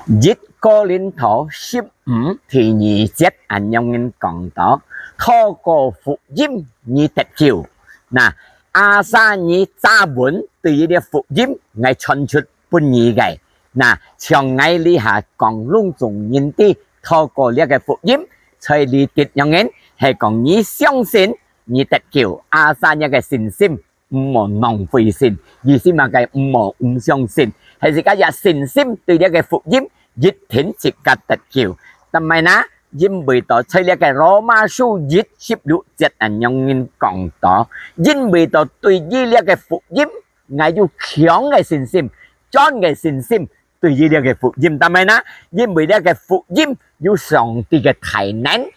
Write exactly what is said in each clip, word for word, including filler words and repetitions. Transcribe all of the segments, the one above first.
一哥林多十五第二節恁樣講到：透過福音你得救。那，阿舍你早穩對於這福音𠊎傳出分你个，那，像𠊎這下講攏總人知，透過這个福音，在這得樣人，係講你相信，你得救，阿舍若个信心， 毋好浪費先。意思麼个？毋好毋相信，係自家這信心對這个福音一定自家得救。但係呢，因為到在這个羅馬書一十六節恁樣講到，因為到對於這个福音，𠊎有強个信心，堅个信心，對於這个福音。但係呢，因為這个福音有上帝个大能，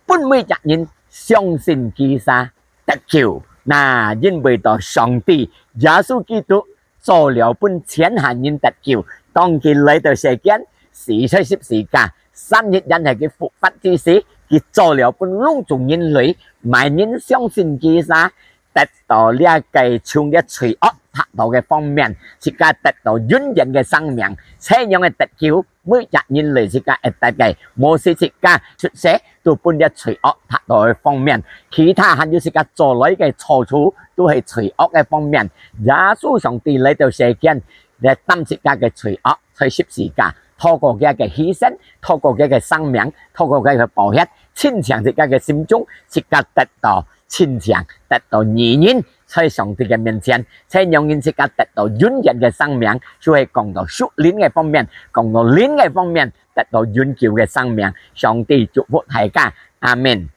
分每隻人相信佢儕得救。那，因為到上帝耶穌基督做了分全下人得救，當佢來到世間，死在十字架，三日然後佢復活之時，佢做了分攏總人類，麼人相信佢儕，得到這个從這罪惡脫逃个方面，自家得到永遠个生命，這樣个得救， 每隻人類自家會得个，無使自家出世，都分這罪惡脫逃个方面。其他還有自家做來个錯處，都係罪惡个方面。耶穌上帝來到世間，來擔自家个罪惡，在十字架，透過佢个犧牲，透過佢个生命，透過佢个寶血，清淨自家个心中，自家得到清淨，得到義人，在上帝个面前，這樣人自家得到永遠个生命，就係講到屬靈个方面，講到靈个方面， 得到永久个生命。上帝祝福大家，阿們。